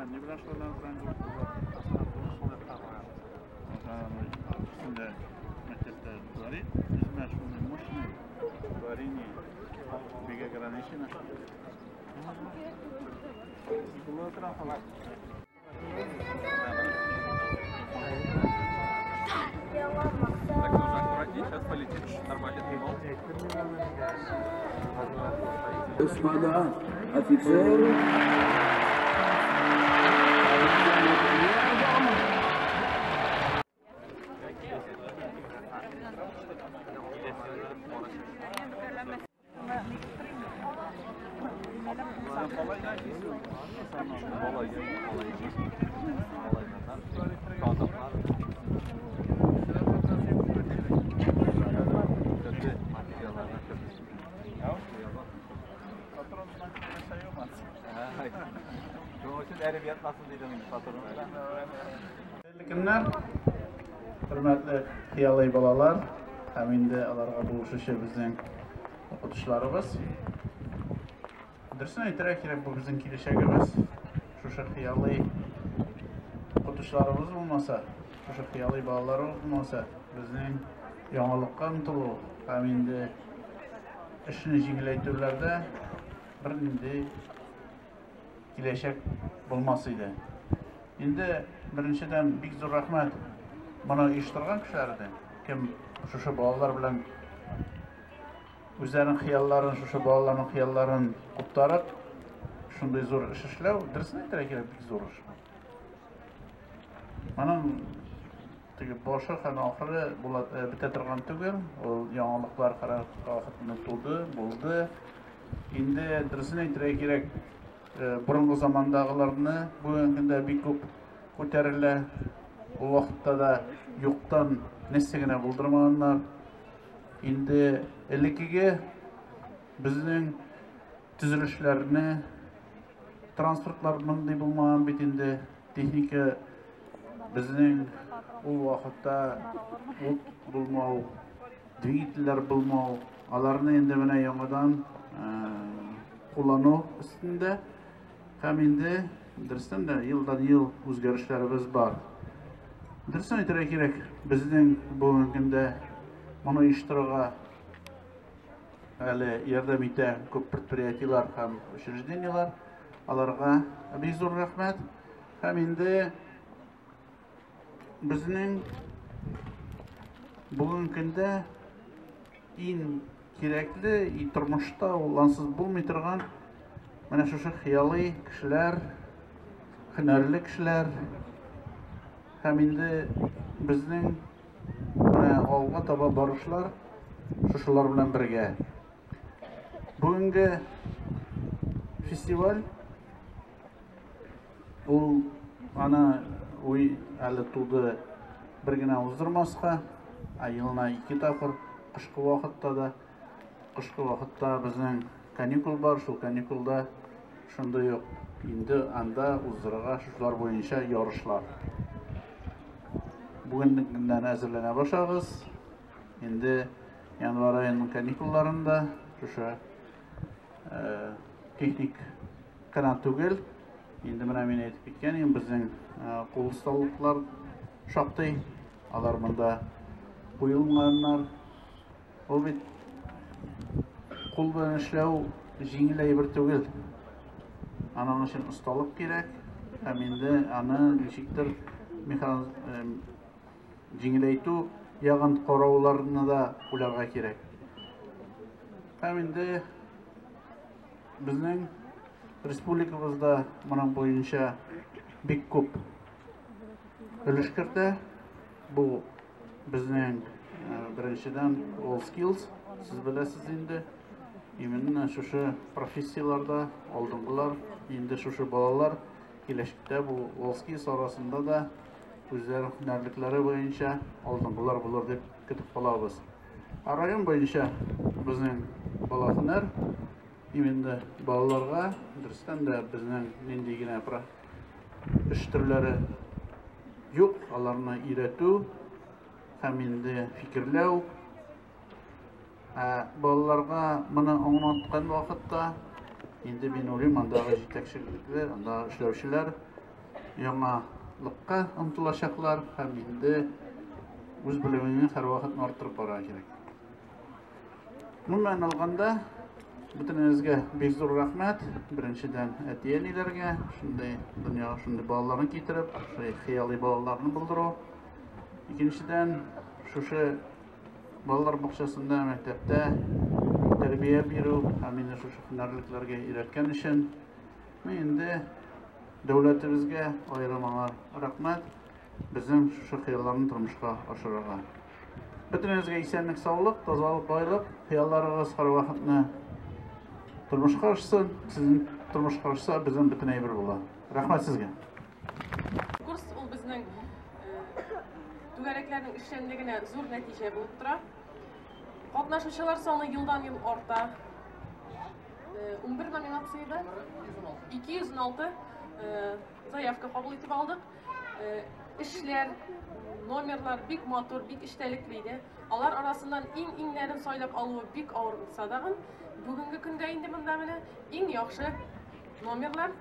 белән, ни белән шөгыльләнә торган мәктәптә творит, измә шундый мощный творение бик ограничено. Так, нужно аккуратнее, сейчас полетит. Нормально. Господа офицеры, Хәерле көннәр, хөрмәтле хыялый балалар һәм инде аларга булышучы безнең укытучыларыбыз. Дөресен әйтергә кирәк, бу безнең киләчәгебез. Шушы хыялый укытучыларыбыз булмаса, шушы хыялый балаларыбыз булмаса, безнең яңалыкка омтылу һәм инде эшне җиңеләйтүләрдә бернинди киләчәк булмас иде. Инде беренчедән бик зур рәхмәт моны оештырган кешеләргә, кем шушы балалар белән үзләренең хыялларын, шушы балаларның хыялларын куптарып, шундый зур эш эшләү, дөресен әйтергә кирәк, бик зур эш. Моның теге башы һәм ахыры була, бетә торган түгел. Ул яңалыклар вакытында туды, булды. Инде дөресен әйтергә кирәк, борынгы замандагыларны бүгенге көндә бик күп күтәрелә. Ул вакытта да юктан нәрсә генә булдырмаганнар. Инде элеккеге безнең төзелешләрне, транспортлар мондый булмаган бит инде, техника безнең ул вакытта ут булмау, двигательләр булмау, аларны инде менә яңадан куллану өстендә һәм инде дөрестән дә елдан ел үзгәрешләребез бар. Дөресен әйтергә кирәк, безнең бүгенге көндә моны оештырырга әле ярдәм итә күп предприятиеләр һәм учреждениеләр. Аларга бик зур рәхмәт. Һәм инде безнең бүгенге көндә иң кирәкле, и тормышта ул ансыз булмый торган менә шушы хыялый кешеләр, һөнәрле кешеләр һәм инде безнең менә алга таба барышлар шушылар белән бергә. Бүгенге фестиваль ул аны уй әле туды бер генә уздырмаска, ә елына ике тапкыр кышкы вакытта да, кышкы вакытта безнең каникул бар, шул каникулда шундый ук инде анда уздырырга шушылар буенча ярышлар. Бүгеннән әзерләнә башлагыз. Инде январь аеның каникулларында шушы техник кына түгел, инде менә мин әйтеп киткән идем, безнең кул осталыклар шактый, алар монда куелганнар. Ул бит кул белән эшләү җиңел әйбер түгел. Аның өчен осталык кирәк һәм инде аны ничектер җиңеләйтү ягын карауларны да уйларга кирәк. Һәм инде безнең республикабызда моның буенча бик күп өлеш кертә. Бу безнең беренчедән All Skills, сез беләсез инде. Именно шушы профессияларда алдынгылар, инде шушы балалар киләчәктә бу All Skills арасында да үзләренең һөнәрлекләре буенча алдынгылар булыр дип көтеп калабыз. Ә район буенча безнең бала һөнәр именно балаларга дөрестән дә безнең нинди генә эш төрләре юк, аларны өйрәтү һәм инде фикерләү. Ә балаларга моны аңлаткан вакытта инде мин уйлыйм, андагы җитәкчелекләр, анда эшләүчеләр Яңалыкка омтылачаклар һәм инде үз белемеңне һәрвакыт арттырып барырга кирәк. Гомумән алганда, бөтенегезгә бик зур рәхмәт. Беренчедән әти-әниләргә, шундый дөньяга шундый балаларны китереп, шундый хыялый балаларны булдыру. Икенчедән, шушы балалар бакчасында, мәктәптә тәрбия бирү һәм инде шушы һөнәрлекләргә өйрәткән өчен. Инде дәүләтебезгә аерым аңа рәхмәт, безнең шушы хыялларны тормышка ашырырга. Бөтенегезгә исәнлек, саулык, тазалык, байлык, хыялларыгыз һәрвакытны тормышка ашсын. Сезнең тормышка ашса, безнең бөтен әйбер була. Рәхмәт сезгә. Курс ул безнең түгәрәкләрнең эшчәнлегенә зур нәтиҗә булып тора. Катнашучылар саны елдан-ел арта. 11 номинациядә 216 заявка кабул итеп алдык. Эшләр, номерлар бик матур, бик эчтәлекле иде. Алар арасыннан иң-иңнәрен сайлап алуы бик авыр булса дагын, бүгенге көндә инде монда менә иң яхшы номерлар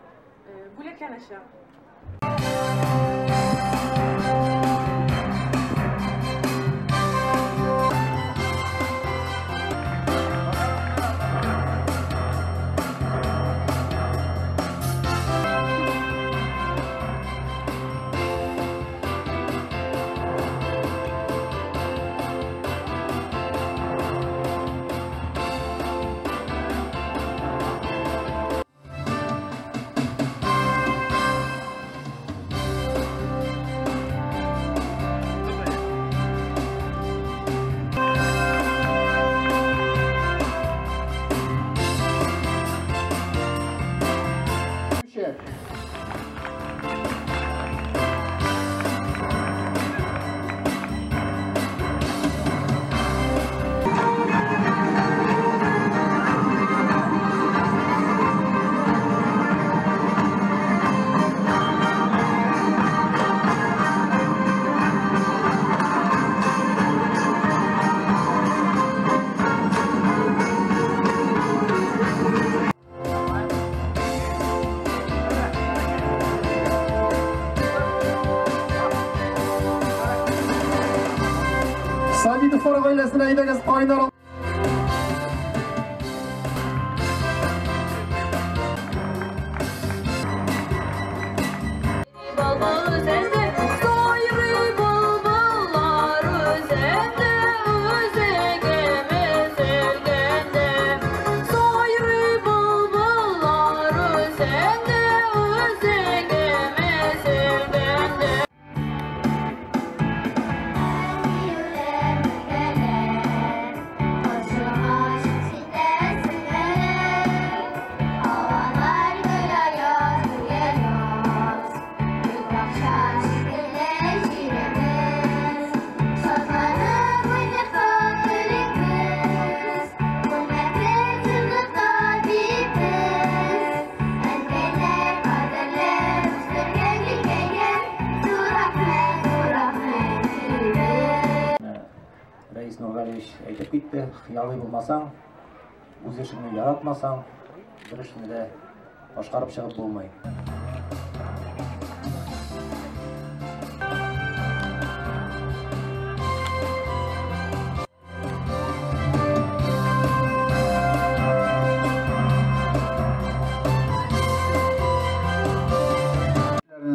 бүләкләнәчәк. Сабитовлар гаиләсенә әйдәгез кайнар. Әйтеп китте, хыялый булмасаң, үз эшеңне яратмасаң, бер эшне дә башкарып чыгып булмый.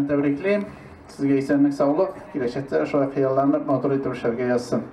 Тәбриклим. Сезгә исәнлек, саулык, киләчәктә шулай хыялланып, матур итеп эшләргә язсын.